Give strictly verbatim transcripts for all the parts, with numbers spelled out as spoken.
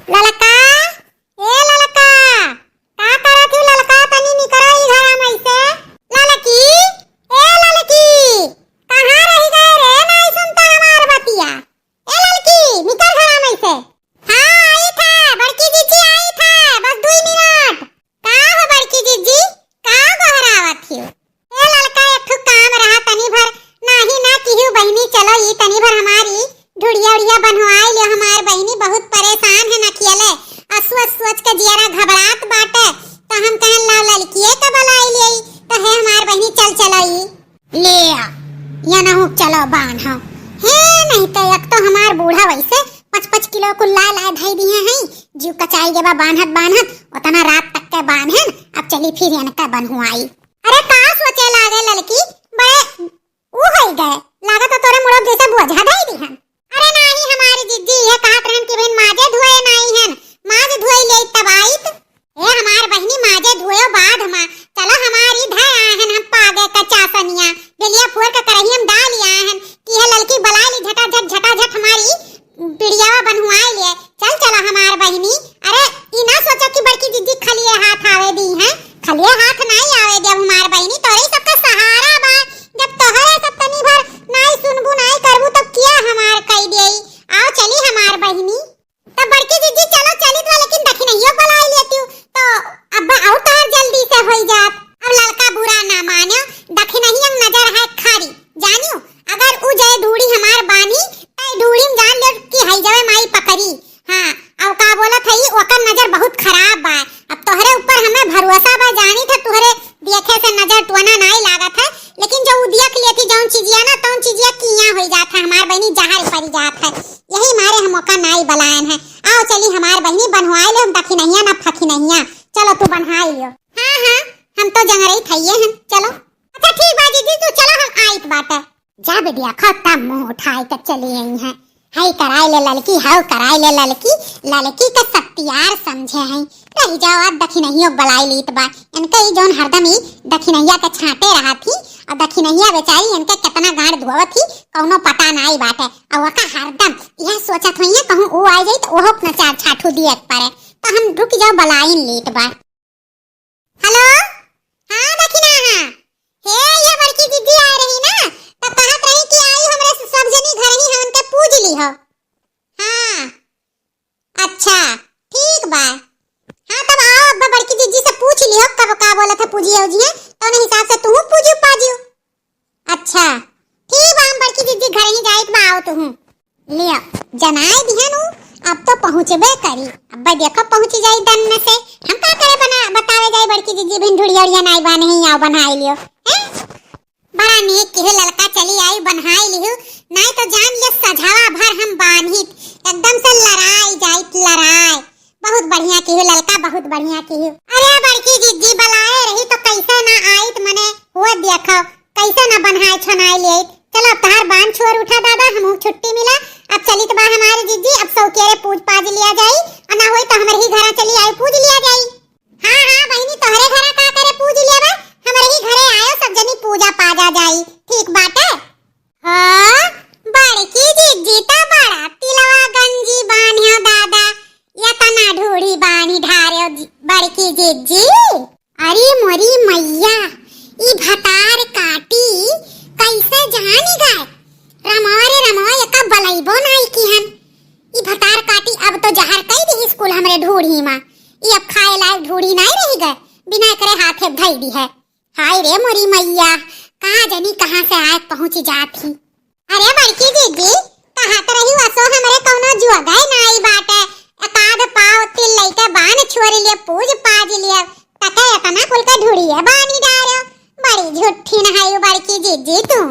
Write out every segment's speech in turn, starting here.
ललका, ए ललका, का करत हू ललका? तनी निकरा ई घरा में से। ललकी, ए ललकी, कहाँ रहि गए रे? नाई सुनता हमार बतिया। ए ललकी, निकर घरा में से। हाँ, आई था, बड़की जिज्जी आई था, बस दुई मिनट। का हो बड़की जिज्जी, का गोहरावत हियो? ए ललका, एक ठो काम रहा, तनी भर नाही ना किहू बहिनी, चलो ई तनी भर हमारी ढुड़िया उड़िया बनवाई लियो। हमार बहिनी बहुत परेशान है न अकेले, आ सोच सोच के जियरा घबरात बाटे, तो हम कहन लाओ ललकिए के बुलाई लियो, तो हे हमार बहिनी चल चलो ई। ले आ, या ना हो चलो बान्हो। हे नहीं तो एक तो हमार बूढ़ा वैसे पाँच पाँच किलो कुल लाए लाए धई दिए हैं, जीव कचाई गवा बान्हत बान्हत, उतना रात तक के बान्हन, अब चली फिर इनका बनवाई। अरे का सोचे लागे ललकी, बड़े ऊ होई गए, लागत है तोरे मुड़ो जैसे बोझा धई दिहन। अरे नाही हमारी जिज्जी, ये कहत रहन कि बहन माजे धोए नाही हन, माज धोए ले तब आइत। ए हमार बहिनी माजे धोयो बाद मा, चलो हमारी धै आए हन हम पागे का चासनिया, गलिया फोर का करही हम डाल आए हन कि ये ललकी बलाई ली झटाझट झटाझट हमारी पिड़ियावा बनवाए ले, चल चला हमार बहिनी। अरे, ई ना सोचो कि बड़की जिज्जी खलिए हाथ आवे दी हैं, खलिए हाथ नाई आवे देब हमार बहिनी, तोरे सबका सहारा बा। जब तोहरे सब तनी भर नाई सुनबू, नाई करबू, तब किया हमार कई देई? आओ चली हमार बहिनी। तब बड़की जिज्जी चलो चली तो, लेकिन दखिनहियो बुलाई लेती हूँ, तो अब और तोहर जल्दी से होई जात। अब ललका बुरा ना मानो, दखिनहिया नजर है खारी, जानियो, अगर उ जय ढूढ़ी हमार बानी, तय ढूढ़ी में जान ले कि हई जवे माई पकड़ी। हाँ, अब का बोलत हई, ओकर नजर बहुत खराब बा। अब तोहरे ऊपर हमें भरोसा बा, जानी था तोहरे देखे से नजर टोना नाई लागत है, लेकिन जो उ देख लेती जौन चीजिया ना, तौन चीजिया किया होई जात है, हमार बहिनी जहर पड़ी जात है। यही मारे हम ओका नाई बलायन है। आओ चली हमार बहिनी बनवाई ले, हम दखिनहिया ना फखिनहिया। चलो तू बनवाई लियो। हाँ, हाँ, हम तो जंगरई थइये हैं, चलो। अच्छा ठीक बा जिज्जी, तू चलो, हम आइत बाटे। जब देखो तब मुँह उठाए के चली आई हैं। हाय कराए ले ललकी, हाउ कराए ले ललकी, ललकी का सत्यार समझे हैं। रहि जाओ, आज दखिनहियो बुलाई लीत बा। इनका ई जौन हरदम ई दखिनहिया के छांटे रहा थी, और दखिनहिया बेचारी इनके कितना गांड धोवत थी, कौनो पता नाई बाटे। और वका हरदम यह सोचत होइए, कहूँ ऊ आ जाई तो ओहो अपना चार छाठू दिए के पड़े। तो हम रुक जाओ, बुलाइन लीत बा। हेलो, हाँ दखिना, हाँ। हे, ये बड़की जिज्जी आ रही ना, तब कहत रही कि आई हमरे से सब जनी घर ही हमन के पूज ली हो। हाँ, अच्छा, ठीक बा। हाँ, तब आओ, अब बड़की जिज्जी से पूछ लियो, कब का बोलत है, पूजियो उजियो, तो उन्हें हिसाब से तू पूजियो पाजियो। अच्छा, ठीक बा, हम बड़की जिज्जी घर ही जाइत बा, आओ तू। लियो, जनाए दिहन उ, अब तो पहुँचबे करी। अब देखो पहुँच जाई दन में से। हम का करे बना, बतावे जाई बड़की जिज्जी, बिन ढुड़िया उड़िया नाई बा, नहीं आओ बनाई लियो। हैं? बड़ा नीक किहू ललका, चली आई, बनहाई लिहू, नाई तो जान ले सझावा भर हम बान्हित, एकदम से लड़ाई जाइत लड़ाई। बहुत बढ़िया किहू ललका, बहुत बढ़िया किहू। अरे बड़की जिज्जी बलाए रही तो कैसे ना आइत, मने हुआ देखो कैसे ना बनहाए छोनाए ले आइत। चलो अब तहार बान छोर उठा दादा, हमहू छुट्टी मिला, अब चलित बा हमारे जिज्जी, अब सौकेरे पूज पाज लिया जाई, और ना होई तो हमरे ही घरा चली आई, पूज लिया जाई। हाँ, हाँ, बहिनी, तोहरे घरा का करे पूज लेबे? हमरे ही घरे आयो, सब जनी पूजा पाजा जाई। ठीक बाटे। हाँ, बड़की जिज्जी त बड़ा तिलवा गंजी बान्ह्यो दादा, यतना ढूढ़ी बान्ही ढार्यो जि-, बड़की जिज्जी। अरे मोरी मैया, ई भतार काटी कैसे जानी गए? रमो रे रमो, एका बलैबो नाई किहन। ई भतार काटी अब तो जहर कई दिहिस कुल हमरे ढूढ़ी मा। ई अब खाए लायक ढूढ़ी नाई रहि गए, बिना एकरे हाथे धई दिहे। हाय रे मोरी मैया, कहाँ जनी कहाँ से आए पहुँच जात ही। अरे बड़की जिज्जी, कहत रही असो हमरे कौनो जुअगाई नाई बाटे, एकाध पाव तिल लइके बान छोर लिए, पूज पाज लिए, तके एतना कुल के ढूढ़िए बानी डार्यो। बड़ी झुट्ठिन है बड़की जिज्जी तू।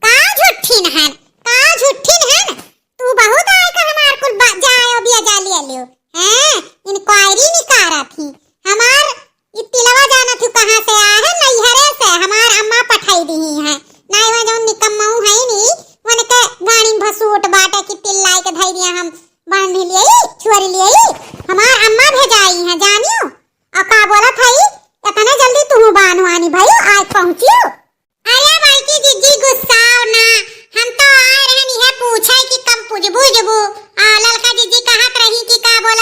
का झुट्ठिन हन, का झुट्ठिन हन? तू बहुत आए का हमार कुल बा-, जायो बिया जा लिया लियो। हैं? Inquiry निकारा थी। हमार ई तिलवा जाना थी कहाँ से आए है? नैहरे से हमार अम्मा पठाई दिही है। ना एवा जौन निकम्माऊ है नी, वनके गाड़ी में भसूट बाटे कि तिल लाई के धई दिया हम बांध लिए, छोड़ लिए। हमार अम्मा भेजाई है, जानियो। और का बोलत है, इतने जल्दी तू बान्हवानी भइयो, आए पहुँचियो। अरे बड़की जिज्जी गुस्साओ ना, हम तो आए रहन इहे पूछे कि कब पूजबू उजबू। आ, ललका जिज्जी कहत रही कि का बोल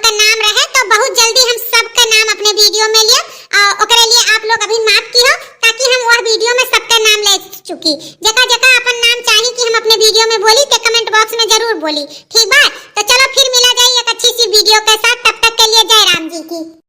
का नाम रहे, तो बहुत जल्दी हम सबका नाम अपने वीडियो में लिए। आ, ओकरे लिए आप लोग अभी माफ किहो, ताकि हम वह वीडियो में सबका नाम ले चुकी। जेका जेका अपन नाम चाही कि हम अपने वीडियो में बोली, ते कमेंट बॉक्स में जरूर बोली, ठीक बा? तो चलो फिर मिला जाई एक अच्छी सी वीडियो के साथ। तब तक के लिए जय राम जी की।